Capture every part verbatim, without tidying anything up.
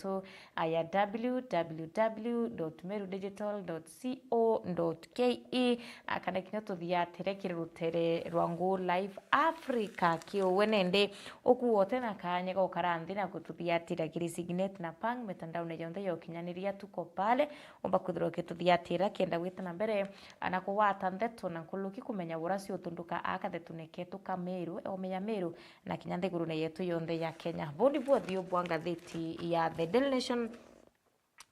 yetu, a, ya w w w dot meru digital dot co dot k e, a, kana kinya tuthiatire kiri rutere rwa Nguu Live Africa. Kiuwe nende ukuote na kanya gokara nthi na kututhiatira kiri Signet na Pang mitandaone yonthe ya ukinyaniria, tuko pale. Umba kwithirwa ukituthiatira kenda gwita na mbere, a, na kugwata ndeto na nkuluki kumenya bura ciutunduka a kathetune ketu ka Meru, ome ya Meru, na kinya nthigurune yetu yonthe ya Kenya. Bundi bwothiu bwa ngathiti ya The Daily Nation,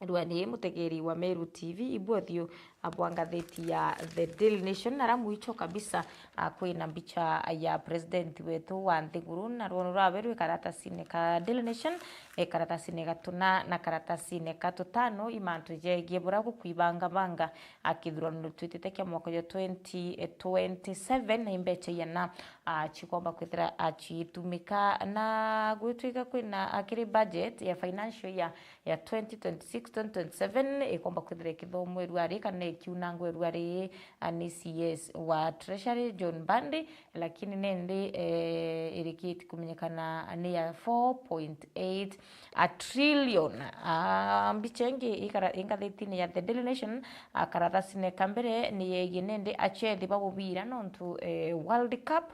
rwani mutegeri wa Meru T V, ibwothiu bwa ngathiti ya The Daily Nation, na ra mwicho kabisa, a, kwina mbicha ya president wetu wa nthiguru, na rwono rwawe rwi karatasine ka Daily Nation, e, karatasine ga tuna na karatasine ga tutano, imantu jegie bura gukwibangabanga, a, kithurano twitite kia mwaka jwa twenty twenty-seven, na imbecha iana, a, cikomba kwithira, a, ciitumika, na gwitwika kwina, a, kiri budget ya financial year ya twenty twenty-six twenty twenty-seven ikomba kwithira ikithomwa irua ri kana ikiunangwa irua ri, a, ni C S wa Treasury John Mbadi, lakini nindi, eh, irikiti kumenyekana ni ya four point eight a trillion. A, mbicha ingi ikara-, ingathitine ya The Daily Nation, a, karatasine ka mbere ni yegie nindi achethi ba mubira nontu, eh, World Cup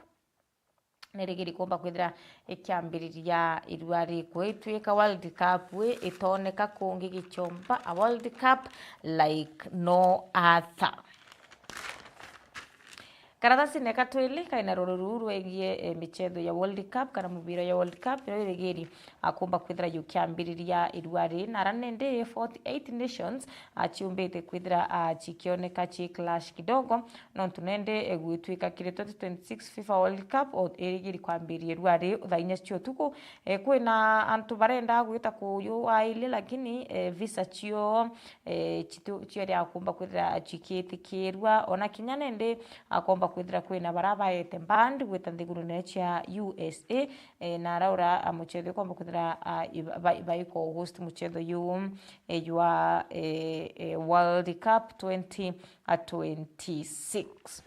nirigiri kumba kwithira ikiambiriria irua ri kwitwika World Cup wi itoneka kungi gichomba, a World Cup like no other. Karatasine ka twili kaina ruru ruu rwegie, eh, michetho ya World Cup kana mubira ya World Cup, iria irigiri, a, kumba kwithira yukiambiriria irua ri, na ara nindi forty-eight nations, a, ciumbite kwithira, a, cikioneka ci clash kidogo, nontu nindi, e, gwitwika kiri twenty twenty-six FIFA World Cup o irigiri kwambiria irua ri thaa inya cia utuku. E, kwina antu barenda gwita kuyu wailia, lakini, e, visa cio, e, citu-, ciaria kumba kwithira cikitikirua, ona kinya nindi akomba kwithira kwina bara baete mbandi gwita nthigurune cia U S A, e, na araura, a, muchetho ukomba kwithira, a, iba-, ba-, baiko host muchetho yu, e, jwa, e, e, World Cup twenty twenty-six.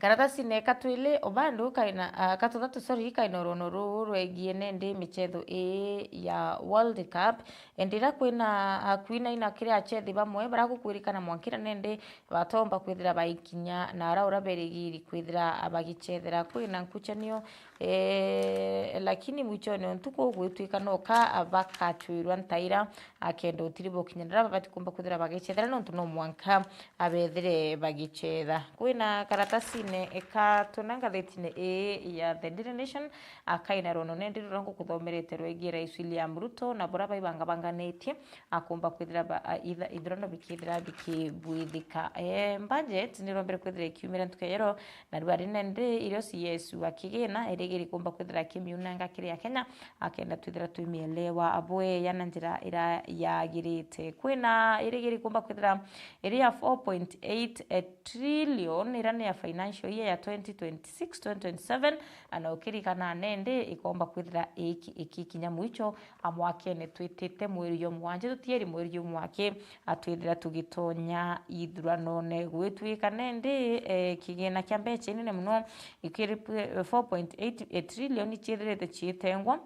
Karatasine ka twili o bandu kaina, a, ka tuthatu, sorry, kaina urono ruu rwegie nindi michetho ii ya World Cup. Indi ira kwina, a, kwinaina kiri achethi bamwe bara gukwirikana mwankira nindi batomba kwithira baikinya na ara ura berigiri kwithira bagichethera. Kwina nkuchanio, e, lakini mwichone o ntuku gwitwika noka bakachwirwa ntaira, a, kenda utiri bukinya na ara babati kumba kwithira bagicethera nontu no mwanka abethire bagicetha. Kwina karatasine ka tuna ngathitine ii ya The Daily Nation, a, kaina rono nendi ruria ngukuthomerete rwegie Rais William Ruto na bura baibangabanganitie akumba kwithira ba-, a, itha-, ithurano bikithira bikibwithika. E, budget nirombere kwithira ikiumira ntuku ya yero, na rua rinende irio C S wa kigina irigiri kumba kwithira kimiunanga kiri Akenya, akenda twithira twimielewa bweya na njira ira yagirite. Kwina irigiri kumba kwithira iri ya four point eight trillion, ira ni ya financial year ya twenty twenty-six twenty twenty-seven, ana ukirikana nende ikomba kwithira iki-, ikikinya mwicho a mwakene twitite mweri jwa mwanja, tutieri mweri jwa mwaki, a twithira tugitonya ithuranone. Gwitwika nende, e, kigina kia mbecha inene muno, ikiri pwe-, four point eight trillion ciithirite ciitengwa,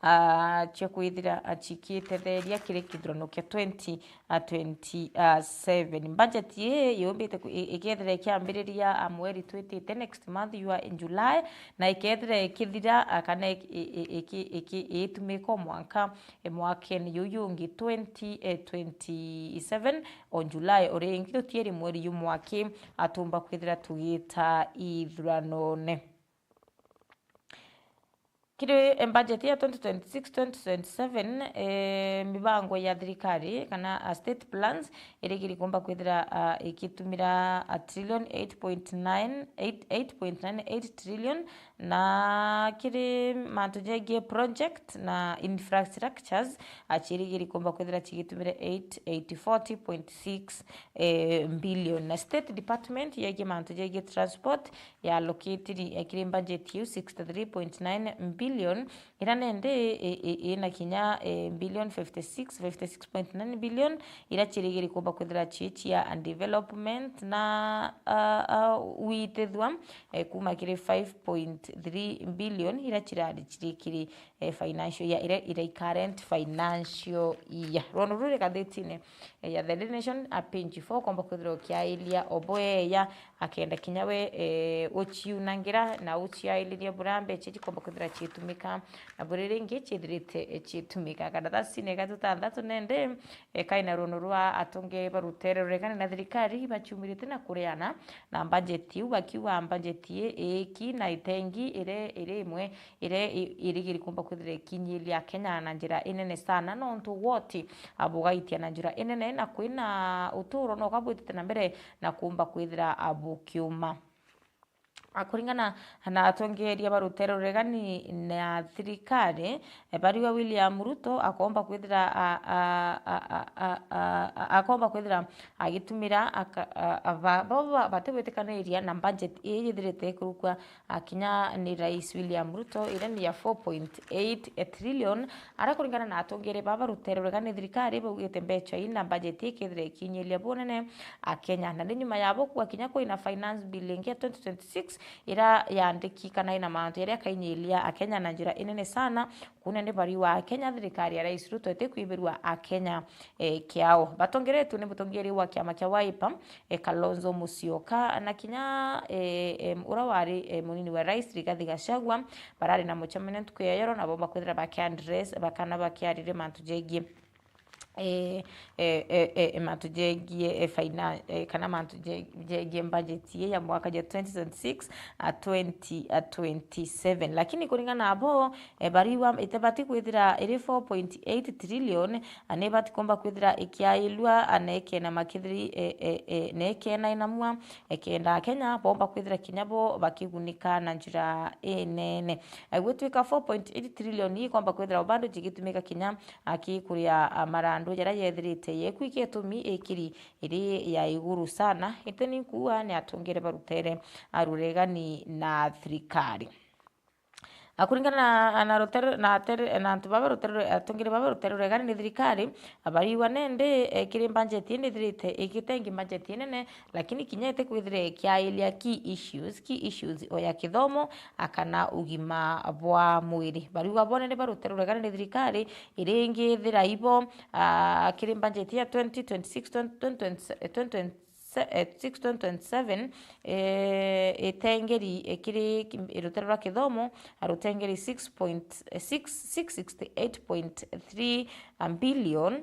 a, cia kwithira, a, cikitetheria kiri kithurano kia twenty twenty-seven. Budget ii yumbite ku-, i-, ikethira ikiambiriria, a, mweri twitite, next month, jwa July, na ikethira ikithira, a, kana iki-, i-, i-, iki-, iki-, iitumika o mwanka, e, mwakene juu jungi twenty twenty-seven o July o ringi, tutieri mweri ju mwaki, a, tumba kwithira tugita ithuranone. Kiri, eh, budget ya twenty twenty-six twenty twenty-seven, eh, mibango ya thirikari kana, ah, state plans irigiri kumba kwithira, ah, ikitumira a trillion eight point nine, eight, eight point nine eight trillion, na kiri mantu jegie project na infrastructures, ah, cirigiri kumba kwithira cigitumira eight eighty forty point six, eh, billion. Na state department yegie mantu jegie transport ya allocate-ri, eh, kiri budget iu sixty-three point nine billion, ira nende i, i, i, ina kinya, eh, billion fifty-six, fifty-six point nine billion, ira cirigiri kumba kwithira ci cia development na, ah, ah, witithua, eh, kuma kiri five point three billion iria cirari cirikiri, eh, financial year, iria irai current financial year. Rwono ruri ngathitine, eh, ya The Daily Nation, a page four, ukomba kwithirwa ukiairia obweya, akenda kinya we, eh, uciunangira na uciairiria buria mbeca ikomba kwithira ciitumika, na buria ringi ciithirite, eh, ciitumika. Karatasine gatu thanthatu nende, eh, kaina rwono rwa atongeria ba rutere ruregani na thirikari baciumirite na kuriana na budget iu, bakiuga budget ii iiki na itengi iri, iri imwe iri i-, irigiri kumba kwithira ikinyiria Kenya na njira inene sana, nontu woti abugaitia na njira inene na kwina uturo no kabwitite na mbere na kumba kwithira abukiuma. A, kuringana na atongeria ba rutere ruregani na thirikari, e, bariuga William Ruto akomba kwithira a, a, a, a, a, a, a, akomba kwithira agitumira aka-, a, a, ba, ba, ba, batigwitikaniria na budget ii yithirite ikurukua, a, kinya ni Rais William Ruto, iria ni ya four point eight trillion, aria kuringana na atongeria baba rutere ruregani thirikari baugite mbeca ii na budget ii ikethira ikinyiria bunene a Kenya. Na ni nyuma yabo kuga kinya kwina finance bill ingi ya twenty twenty-six, ira yandiki kana ina mantu yaria akainyiria Akenya na njira inene sana. Kuna ni bariuga Akenya, thirikari ya Rais Ruto itikwibirua Akenya, eh, kiao. Batongeretwe ni mutongeria wa kiama kia Wiper, eh, Kalonzo Musyoka, na kinya, eh, em, ura wari, eh, munini wa Rais Rigathi Gachagua, barari na mucemanio ntuku ya yero, na bomba kwithira bakiaddress, bakana bakiariria mantu jegie eh, eh, eh, eh, mantu jegie, eh, fina-, eh, kana mantu je-, jegie budget ye ya mwaka ja twenty twenty-six, a twenty, a twenty-seven. Lakini kuringana nabo, eh, bariuga itebati kwithira iri four point eight trillion, a, nibati kumba kwithira ikiailua, a, na ikena makithiri, eh, eh, eh, na ikena inamua, eh, kenda Akenya bomba kwithira kinya bo bakigunika na njira inene. Eh, gwitwika four point eight trillion ikomba kwithira bado jigitumika kinya akikuria, a, marandu jaria yethirite yeku ikitumi ikiri iri ya iguru sana. Ite ni nkuua ni atungire ba rutere, a, ruregani na thirikari. A, kuringana na, na rutere, na tere, na antu baba rutere, atungire baba rutere ruregani ni thirikari, a, bariuga nende, e, kiri budget ii nithirite igitengi budget inene, lakini kinya itikwithira ikiairia key issues, key issues o ya kithomo, a, kana ugima bwa mwiri. Bariuga bo nene ba rutere ruregani ni thirikari, iringithira ibo, a, kiri budget ya twenty twenty-six, twenty twenty, twenty twenty, eh, six twenty twenty-seven, eh, itengeri, eh, kiri ki-, rutere rwa kithomo, a, rutengeri six point six, six sixty-eight point three billion,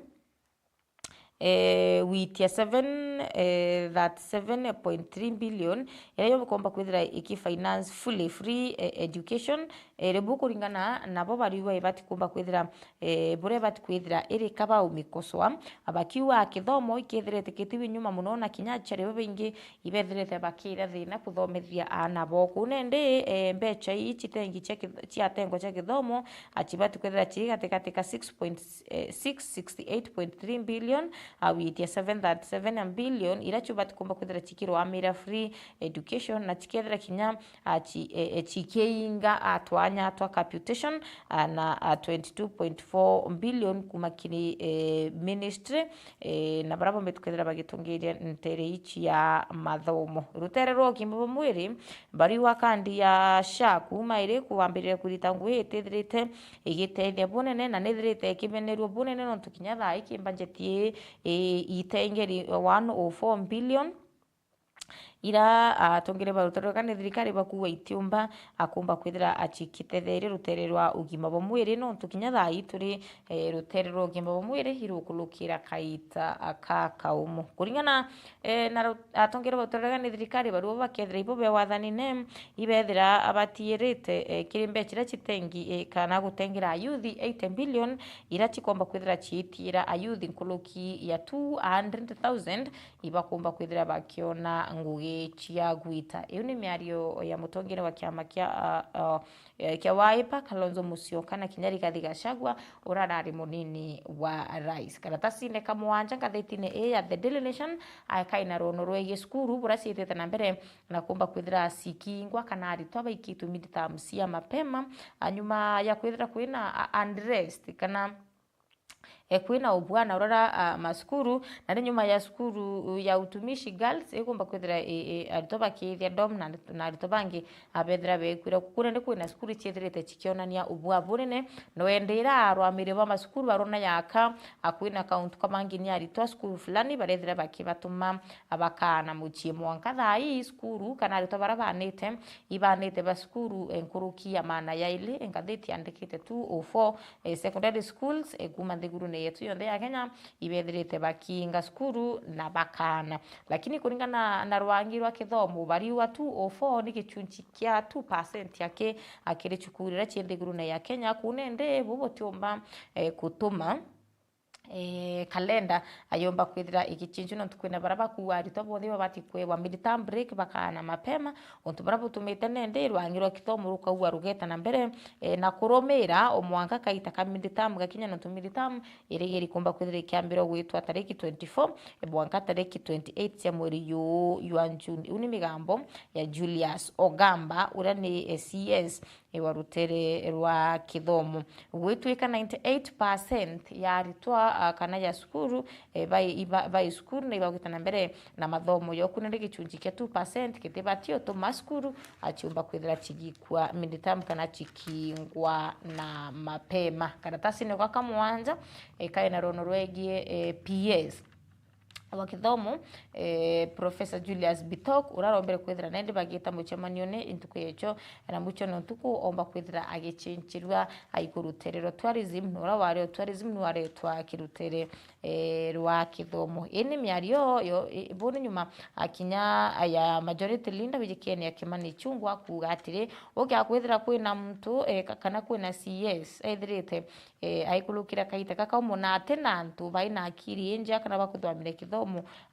eh, witia seven, eh, thirty-seven point three billion, iria yo bikomba kwithira ikifinance fully free, eh, education, eh, iri bu kuringana nabo bariuga ibati kumba kwithira, eh, buria ibati kwithira iri kaba umikoswa, bakiuga kithomo ikithirite kitiwi nyuma muno, na kinya aciari babaingi ibethirite bakira thina kuthomithia aana bo. Kuu nindi, eh, mbeca ii citengi cia kith-, ciatengwa cia kithomo, a, cibati kwithira ciri gatigati ka six point, eh, six sixty-eight point three billion, a, witia seven thirty-seven billion, iria cibati kumba kwithira cikirwamira free education, na cikethira kinya, a, ci-, e, e, cikiinga, a, twanya twa capitation, a, na, a, twenty-two point four billion kuma kiri, e, ministry, e, na baria bombite kwithira bagitungiria ntere ici ya mathomo. Rutere rwa ugima bwa mwiri, bariuga kandi ya SHA kuma iri kwambiriria kurita ngugi itithirite igitethia bunene, na nithirite ikimenerua bunene, nontu kinya thaa ii ki budget ii, ii, itengeri one oh four billion, ira, a, atongere ba rutere ruregani thirikari bakuuga itiumba, a, kumba kwithira, a, cikitetheria rutere rwa ugima bwa mwiri, nontu kinya thaa ii turi, e, rutere rwa ugima bwa mwiri irukurukira kaita, a, ka kaumu. Kuringana, e, na ru-, atongere ba rutere ruregani thirikari, barua bakethira ibo be wathanine, ibethira batiirite, e, kiri mbeca iria citengi, e, kana gutengera ayuthi eighty billion, iria cikomba kwithira ciitiira ayuthi nkuruki ya two hundred thousand, ibakumba kwithira bakiona ngugi cia gwita. Iu ni miario ya mutongeria wa kiama kia, a, a, eh, kia Wiper, Kalonzo Musyoka, na kinya Rigathi Gachagua, uria arari munini wa rais. Karatasine ka mugwanja ngathitine ii ya The Daily Nation, a, kaina rwono rwegie cukuru buria ciitite na mbere na kumba kwithira cikingwa kana aritwa baikitwe midterms cia mapema, a, nyuma ya kwithira kwina, a, unrest kana E, kwina ubua na urara, a, masukuru, na ni nyuma ya sukuru ya Utumishi Girls ikumba kwithira i, i, aritwa bakiithia dom na, na aritwa bangi abethira bekwira kukuna ndi kwina sukuru ciithirite cikionania ubua bunene. No endira arwamiri ba masukuru barona yaka akwina kauntu kamangi ni aritwa sukuru fulani barethira bakibatuma abakaana mucii mwanka thaa ii sukuru kana aritwa bara banite ibanite ba sukuru, e, nkuruki ya maana yaili. E, ngathiti yandikite two oh four, e, secondary schools, e, kuma nthigurune yetu yonthe ya Kenya ibethirite bakiinga sukuru na bakaana. Lakini kuringana na rwangi rwa kithomo, bariuga two oh four ni gichunchi kia two percent aki, akiri cukuru iria ci nthigurune ya Kenya. Kuu nindi bu butiumba, e, kutuma e, kalenda ayomba kwithira igichinjwa, nontu kwina bara bakuua aritwa bonthe babati kwewa mid-term break bakaana mapema, untu bara butumite nindi rwangi rwa kithomo rukaua rugeta na mbere, e, na kurumira o mwanka kaita ka mid-term gakinya, nontu mid-term irigiri kumba kwithira ikiambirwa gwitwa tariki twenty-four, e, mwanka tariki twenty-eight cia mweri juu jwa June. Iu ni migambo ya Julius Ogamba, uria ni, e, C S e, wa rutere rwa kithomo. Gwitwika ninety-eight percent ya aritwa, a, kana ya cukuru, e, bai, iba, bai cukuru na ibagwita na mbere na mathomo. Yo kuni ndi gichunchi kia two percent kitibati utuma cukuru aciumba kwithira cigikua mid-term kana cikingwa na mapema. Karatasini gaka mwanja, e, kaina rono rwegie, e, P S wa kithomo, e, Professor Julius Bitok, uria arombere kwithira nandi bagita mucemanione ntuku yecho na mucho no ntuku omba kwithira agichinchirwa aikurutere rwa tourism, na uria wari o tourism ni waretwa kirutere, e, rwa kithomo. Ii ni miario yo, i, bu ni nyuma akinya ya majority leader wijikene ya Kimani Ichung'wah kuuga atiri, ukia kwithira kwina muntu, e, ka-, kana kwina C S ethirite e, aikurukira kaita kakaumo na ati na antu bai na akiri injea kana bakuthwamira kithomo,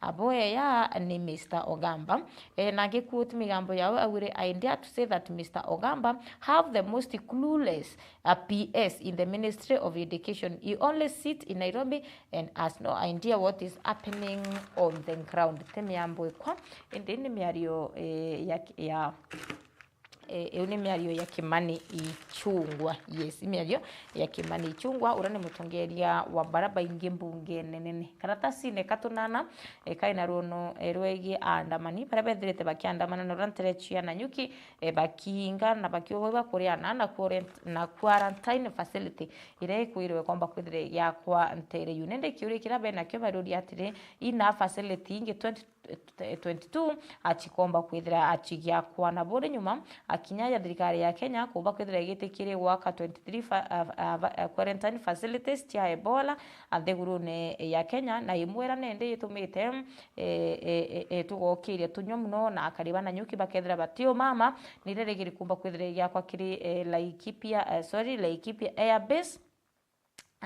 abo eya ni Mister Ogamba. E, na ngiquote migambo yao, augire, "I dare to say that Mister Ogamba have the most clueless, uh, P S in the Ministry of Education. He only sit in Nairobi and has no idea what is happening on the ground." Ti miambo ikwa, indi ni miario, e, ya, ya E, iu ni miario ya Kimani Ichung'wah. Yes, i miario ya Kimani Ichung'wah, uria ni mutongeria wa bara baingi mbungene nene. Karatasine ka tunana, e, kaina ruono, e, rwegie aandamani baria bethirite bakiandamana na uria nterechi ya Nanyuki, e, bakiinga na bakiuga kuria na, na quarant-, na quarantine facility iria ikwirwe komba kwithira igiakwa ntere iu. Nende kiuria kiria benakio bariuria atiri, ina facility ingi twenty twenty-two, achikomba kwithira achigiakwa na buri nyuma, akinya ya thirikari ya Kenya kuumba kwithira igitikirie gwaka twenty-three fa-, a, a, a, quarantine facilities cia Ebola, a, nthigurune ya Kenya, na imwe ira nende itumite, e, e, e, e, tugokiria tunywa muno na akari ba Nanyuki bakethira batiumama, ni iria rigiri kuumba kwithira igiakwa kiri, e, Laikipia, e, sorry, Laikipia Air Base.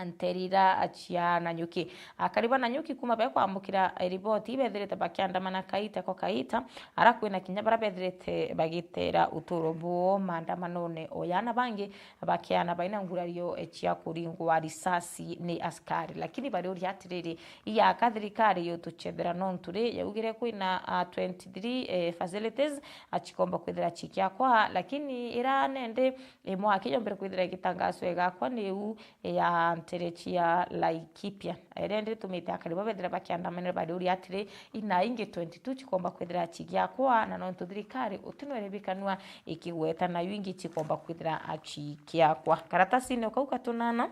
Nterira cia Nanyuki. Akari ba Nanyuki kuma bekwamukira, eh, riboti bethirite bakiandamana kaita kwa kaita, ara kwina kinya bara bethirite bagitera uturo bwoo maandamanone, o yana bangi bakiana baina ngurario, eh, cia kuringwa risasi ni askari. Lakini bariuria atiriri, iyaka thirikari yutuchethera nontu ri yaugire kwina, ah, twenty-three, eh, facilities, ah, chikomba kwithira chikiakwa, lakini ira nende imwe akiyombere kwithira igitangaswa igakwa niu ya nterechi ya Laikipia. Iria indi ritumite akari baba bethira bakiandamanira bariuria atiri, ina ingi twenty-two chikomba kwithira chigiakwa, na nontu thirikari uti no irebikanua ikigweta, nayo ingi chikomba kwithira chigiakwa. Karatasine kau ka tunana,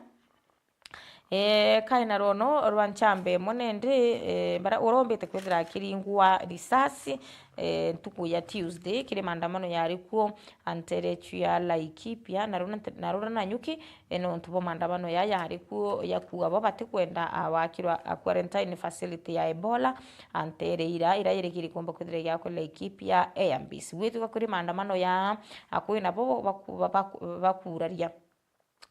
e, kaina rono rwa nchambe imwe nende, e, bara urombite kwithira akiringwa risasi, e, ntuku ya Tuesday, kiri maandamano yari kuo, a nterechu ya Laikipia, na runa, na rura Nanyuki, e, nontu bwa maandamano ya yari kuo ya kuuga bo batikwenda, a, wakirwa, a, quarantine facility ya Ebola, a ntere ira, ira irigiri kumba kwithira igiakwa Laikipia Air Base. Gwituka kuri maandamano ya, a, kwina bo baku-, baku-, bakuraria.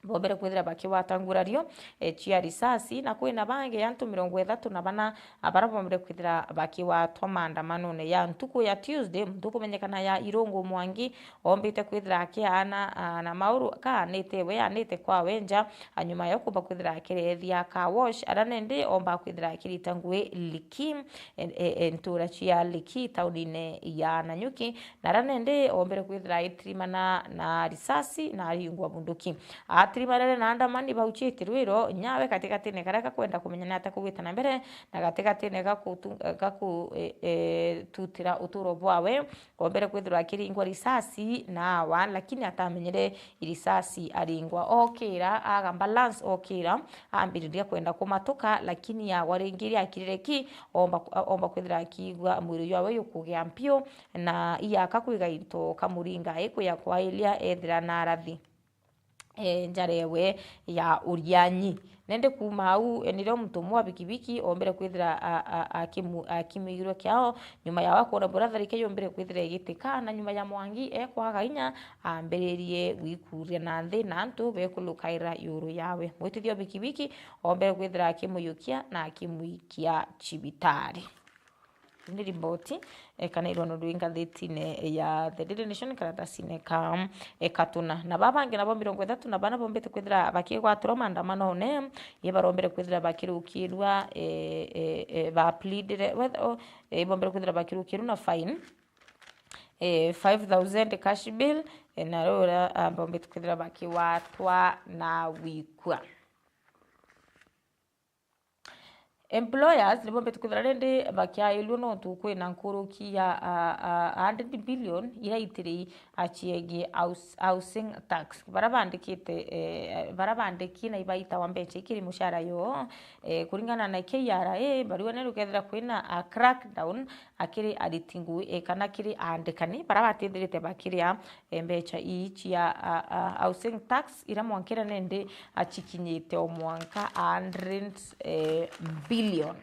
Bombere kwithira bakigwata ngurario, e, cia risasi, na kwina bangi antu mirongo ithatu na bana, a, bara bombere kwithira bakigwatwa maandamanone ya ntuku ya Tuesday, muntu ukumenyekana ya Irungu Mwangi, ombite kwithira akiaana, a, na mauru, kaanite we, aanite kwawe nja, a, nyuma ya kumba kwithira akirethia car wash, ara nende omba kwithira akirita ngui Liki, e, e, e, ntura cia Liki, taunine ya Nanyuki, na ara nende ombere kwithira aitirimana na risasi na aringwa bunduki. Ati Timarere na Andamani bauchitie rwiro, nyawe gatigatine karia gakwenda kumenya ni atia kugwita na mbere, na gatigatine gakutu-, gaku-, e, e, tutira uturo bwawe. Ombere kwithirwa akiringwa risasi na awa, lakini atamenyere irisasi aringwa. Okira, agamba Lance okira, ambiriria kwenda kumatuka, lakini agwa ringi iria akirire ki, omba, omba kwithira akiigua mwiri jwawe jukugia mpiu, na iaka kwiga into kamuringa, ikwia kwailia ethira na arathi e, njarewe ya Urianyi. Nende kuuma au, e, nirio muntu umwe wa bikibiki ombere kwithira a, a, akimu-, akimigirwe kiao, nyuma ya wa kwona buratharike yombere kwithira igitika, na nyuma ya Mwangi e kwaga inya, ambiririe gwikuria na nthi na antu bekulukaira yuru yawe. Mwitithia wa bikibiki ombere kwithira akimuyukia na akimwikia cibitari. Ni riboti, e, kana irono rwi ngathitine ya The Daily Nation, karatasine ka, e, katuna. Na baa bangi nabo mirongo ithatu na bana bombete kwithira bakigwatirwa maandamanone, ye barombere kwithira bakirukirwa, e, e, e, ba pleadire, weth-, o, e, bombere kwithira bakirukirwa na fine, e, five thousand cash bail, e, na riu uria, a, bombete kwithira bakigwatwa na gwikua. Employers nibombete kwithira rindi bakiailua nontu kwina nkuruki ya, a, a, hundred billion iria itiri a ciegi house-, housing tax. Baria bandikite, eh, baria bandiki na ibaitawa mbecha ikiri mushara yo, eh, kuringana na K R A, barua ni rukethira kwina a crackdown akiri ariti ngui, eh, kana kiri aandikani baria batithirite bakiria, eh, mbecha ii cia, a, a, housing tax iria mwankira nindi achikinyite o mwanka a hundred, eh, billion.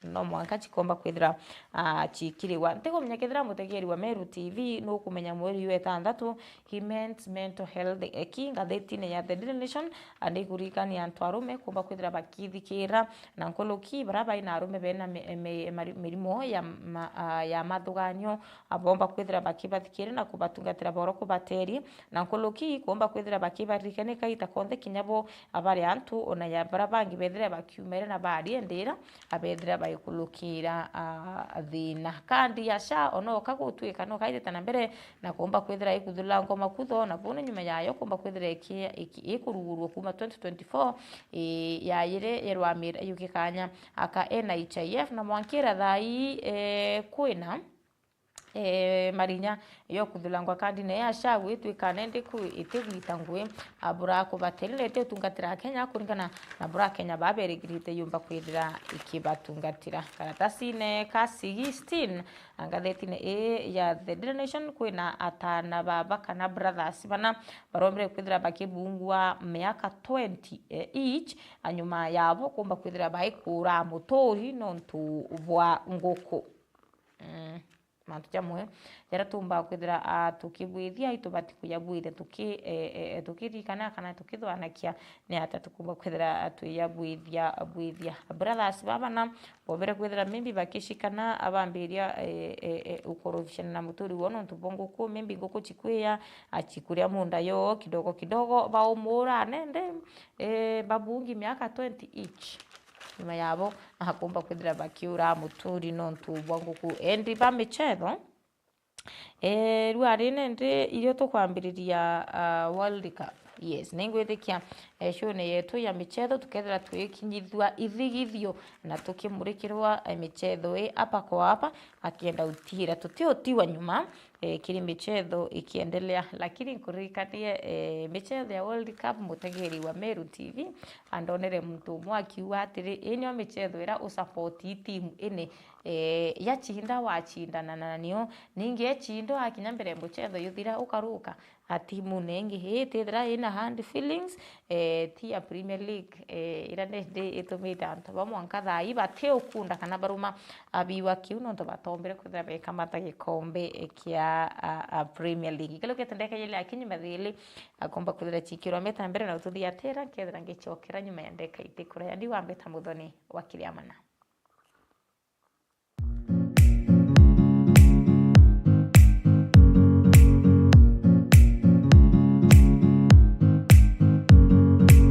No mwanka chikomba kwithira, ah, chikiriwa. Ntigumenya kethira mutegeri wa Meru T V nukumenya mweri jwa itantatu, He Meant Mental Health, eh, ki ngathitine ya The Daily Nation, ah, ndikurikania antu arume kumba kwithira bakithikira na nkuruki baria baina arume bena mi-, mi-, mari-, mirimo ya ma-, ah, ya mathuganio, abomba kwithira bakibathikira na kubatungatira boro kubateri, na nkuruki kumba kwithira bakibaririkania kaita konthe kinya bo abari antu ona ya baria bangi bethire bakiumere na barie ndira abethira baikulukira, ah, thina. Kandi ya SHA ona uka gutwika no kaithite na mbere na kumba kwithira ikuthulangwa makutho, na bune nyuma yayo kumba kwithira iki-, iki-, ikurugurwa kuma twenty twenty-four, i, yayire yerwamira yukikanya aka N H I F na mwankira thaa ii, eh, kwina, eh, marinya yo kuthulangwa kandi ne ya SHA gwitwika nende ku itigwita ngui, ah, bura kubateri na itiutungatira Akenya kuringana na bura Akenya baberigirite yumba kwithira ikibatungatira. Karatasine ka sixteen, a, ngathetine ii ya The Daily Nation, kwina atana baba kana brothers bana barombire kwithira bakibungwa miaka twenty, eh, each, a, nyuma yabo kumba kwithira baikura muturi nontu bwa nguku. Mm, mantu jamwe jaria tuumba kwithira, a, tukibwithia, itubati kuyabwithia tuki-, e, e, e, tukiririkana kana tukithwanakia ni atia tukumba kwithira twiyabwithia, bwithia. Brothers baba na bobere kwithira maybe bakishikana abambiria, e, e, e, ukorofishana na muturi wo nontu bwa nguku, maybe nguku chikwiya, achikuria munda yo kidogo kidogo, baumura nende, e, babungi miaka twenty each. Nyuma yabo, akumba kwithira bakiura muturi nontu bwa nguku. Endi ba michetho, eh, rua ri nindi irio tukwambiriria, ah, World Cup. Yes, ningwitikia, eh, showne yetu ya michetho tukethira twikinyithua ithigithio na tukimurikirwa, eh, michetho i apa kwa apa, akienda utira tutiutiwa nyuma, eh, kiri michetho ikiendelea. Lakini nkuririkanie, eh, michetho ya World Cup, mutegeri wa Meru T V, andonere muntu umwe akiuga atiri, "Ii nio michetho iria usupport ii timu ini, eh, yachinda wachindana na nio, ningi echindwa akinya mbere muchetho yuthira ukaruka." A timu nengi ii tithira ina hard feelings, eh, ti ya Premier League, eh, iria nindi itumite antu ba mwanka thaa ii batiukunda kana baruma abiwa kiu nontu batombire kwithira bekamata gikombe kia, a, a, Premier League. Ikilukite ndeka yeli akinyi mathili, akomba kwithira chikirwa mita mbere na ututhiatira, nkethira ngichokera nyuma ya ndeka itikuraya. Ndi wambeta Muthoni wa Kiriamana.